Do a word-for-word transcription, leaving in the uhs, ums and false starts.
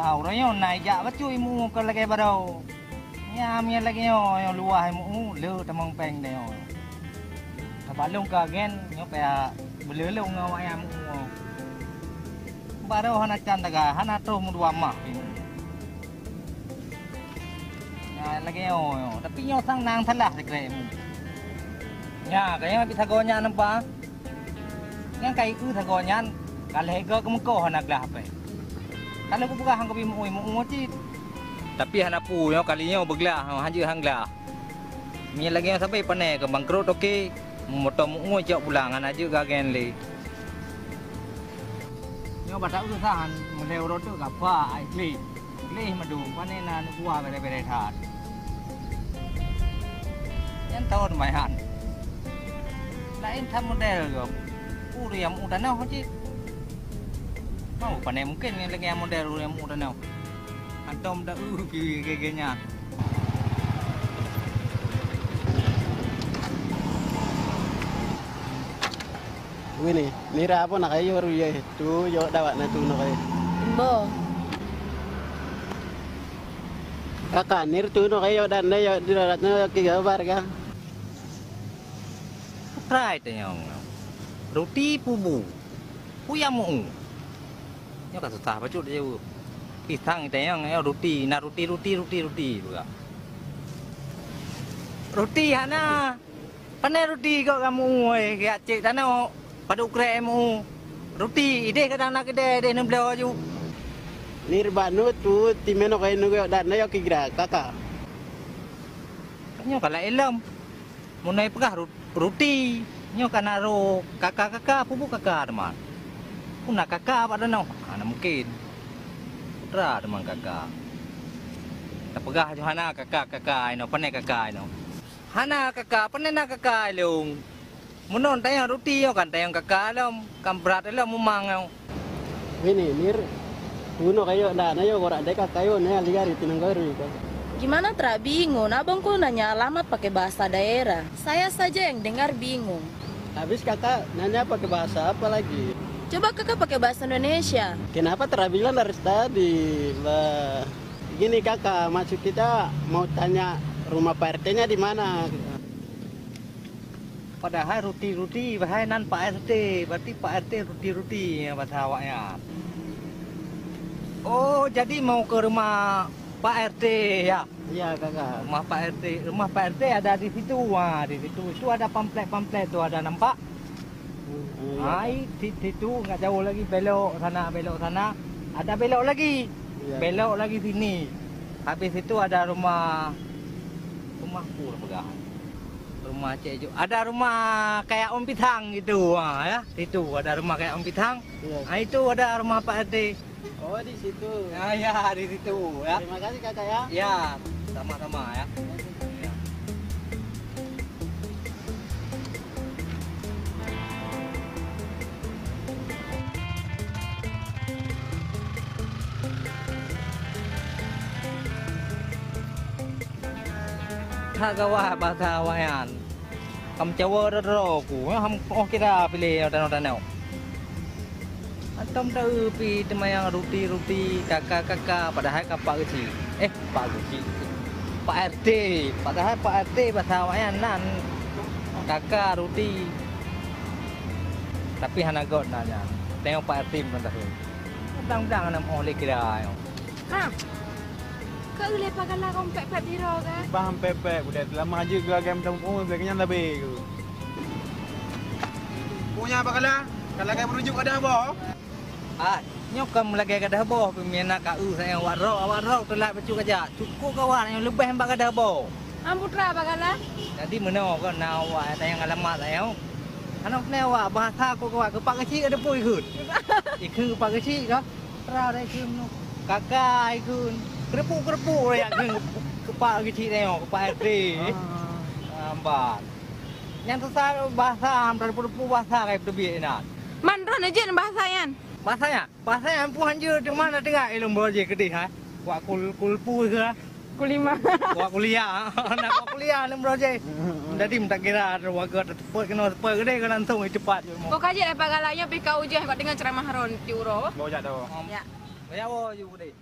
Ah, uroe nyoe na ijak bacut imeue kon lagèe baroe. Nyan meunyo lagèe nyoe, nyoe luwah imeue, le tamong péng tanyoe. Sabab lôn ka gen, nyoe payah beuleulông ngon awaknyan imeue. Baroe hana can taga, hana troh meudua mah imeue. Nyan lagèe nyoe, tapi nyoe sang na nyang salah sikrek imeue. Nyan, ka nyoe abit sagoe nyan nampak. Nyang ka ieu sagoe nyan ka lhèe goe keumeukoh hana glah apèe. Ka lheueh kupeugah ngon gobnyan meu-ui meu-ui cit. Tapi hana peue nyoe kali nyoe beuglah, hanjeuet han glah. Meunyoe lagèe nyoe sabe pane keu bangkrot oke, moto meu-ui cok pulang hana jeuet gagen lé. Nyoe bak taeu sahan meulhèe uroe teuk ka pha ai gleh. Gleh meudong, pane na aneuk buah bèrèh-bèrèh that. Nyan thôn maihan. Laén that model gob. Ureueng nyang meu tanoh cit. Mau pane mungken ngon lagèe model ureueng nyang meu tanoh. Hantom da eu piye gèe-gèe nyan. Wini, nira apa nak ayo ru ye tu yo dawat na tu nak ayo. Mbo. Kaka nir tu nak ayo dan na yo di darat na yo ki gabar ka. Putrai tanyong. Ruti pubu. Puyang mu. Nyoe ka susah bacut jaweueb. Pisang tanyong nyoe ruti, na ruti, ruti, ruti, ruti juga. Ruti hana. Pane ruti kok kamu, weh, jak cek tanoh, padub krek mu. Ruti, ideh kadang na keudè, ideh neubloe aju. Nir bak nu tu, timenok ai nu dan na yo kigra, kaka. Nyoe ka laén lom. Mun ai peugah ru-, ruti, nyoe ka na ro kaka-kaka, pubu kaka teuma. Puna kaka bak tanoh, hana mungken. Putra teuma kaka. Tapeugah aju hana kaka-kaka inoe, pane kaka inoe. Hana kaka, pane na kaka ilong. Meunon tayang ruti nyoe kan tayang kaka lom, kan brat lom mumang nyoe. Wini, nir, tunoh kayo dan ayo gorak deka kayo ne ligar itu nang gori ko. Gimana tra bingung, abang ku nanya alamat pakai bahasa daerah. Saya saja yang dengar bingung. Habis kakak nanya pakai bahasa apa lagi? Coba kakak pakai bahasa Indonesia. Kenapa tra bilang dari tadi? Bah, gini kakak, maksud kita mau tanya rumah Pak R T-nya di mana? Padahai ruti-ruti bahai nan Pak R T, berarti Pak R T ruti-ruti ya bahasa awaknyan. Oh, jadi mau ke rumah Pak R T ya? Iya, kakak. Rumah Pak R T, rumah Pak R T ada di situ. Wah, di situ. Itu ada pamflet-pamflet tu ada nampak. Hmm, iya. Hai, di situ enggak jauh lagi belok sana, belok sana. Ada belok lagi. Iya. Belok lagi sini. Habis itu ada rumah, rumah apa lah peugah. Rumah Cik Ju. Ada rumah kayak Om Pisang gitu. Ha, ya. Situ ada rumah kayak Om Pisang. Iya. Ha, itu ada rumah Pak R T. Oh, di situ. Ya, ya, di situ ya. Terima kasih kakak ya. Ya, sama-sama ya. Ya. That gawat bahasa awaknyan. Kam cawa droe-droe ku, eh, ham oh kira piléh tanoh-tanoh. Hantom taeu pi teumayang ruti-ruti, kaka-kaka, padahai ka Pak Geuchik. Eh, Pak Geuchik. Pak R T. Padahai Pak R T bahasa awaknyan nan kaka ruti. Tapi hana göt na nyan. Tengok Pak R T pun tahu. Udang-udang hana moh lé kira nyoe. Ha. Keu lé pagala kong pek-pek biro ka? Bah pek-pek, udah lama aja geu agam tamu pun, lagi nyan labe ke. Punya pagala, kalau agam merujuk ada apa? Ah, nyoe kan lagèe gadoh boh, peumiena ka eu sayang awak rok, awak rok teulat bacut kajak. Cukup kawan nyang leubeh bak gadoh boh. Am putra bagalah? Jadi meunoe kon na awak tayang alamat sayang. Aneuk ni awak bahasa ku kawak keupak keuchik ada pun ikheun. Ikheun keupak keuchik ka. Putra dah ikheun meunoe. Kaka ikheun. Keureupu-keureupu dah ikheun keupak keuchik tayang, keupak ate. Ah. Lambat. Nyang susah bahasa, am teurepu-repu bahasa kai peuteubiet inan. Man droeneuh jeuet bahasa nyan. Bahasa nyan? Bahasa nyan pun hanjeuet, cuma na teuga ilôn broe jih keudeh, ha. Wak kul-, kulpu ke? Kulima. Wak kuliah. Na wak kuliah ilôn broe jih. Jadi meutak kira wak geuh teupot keunoe teupot keudeh ke langsung cepat. Kok ka jeuet, eh, pagala nyoe pih ka ujoh, kok deungoe ceuramah ron ti uroe. Bawa jak tu. Ya. Ya, wo, ju keudeh.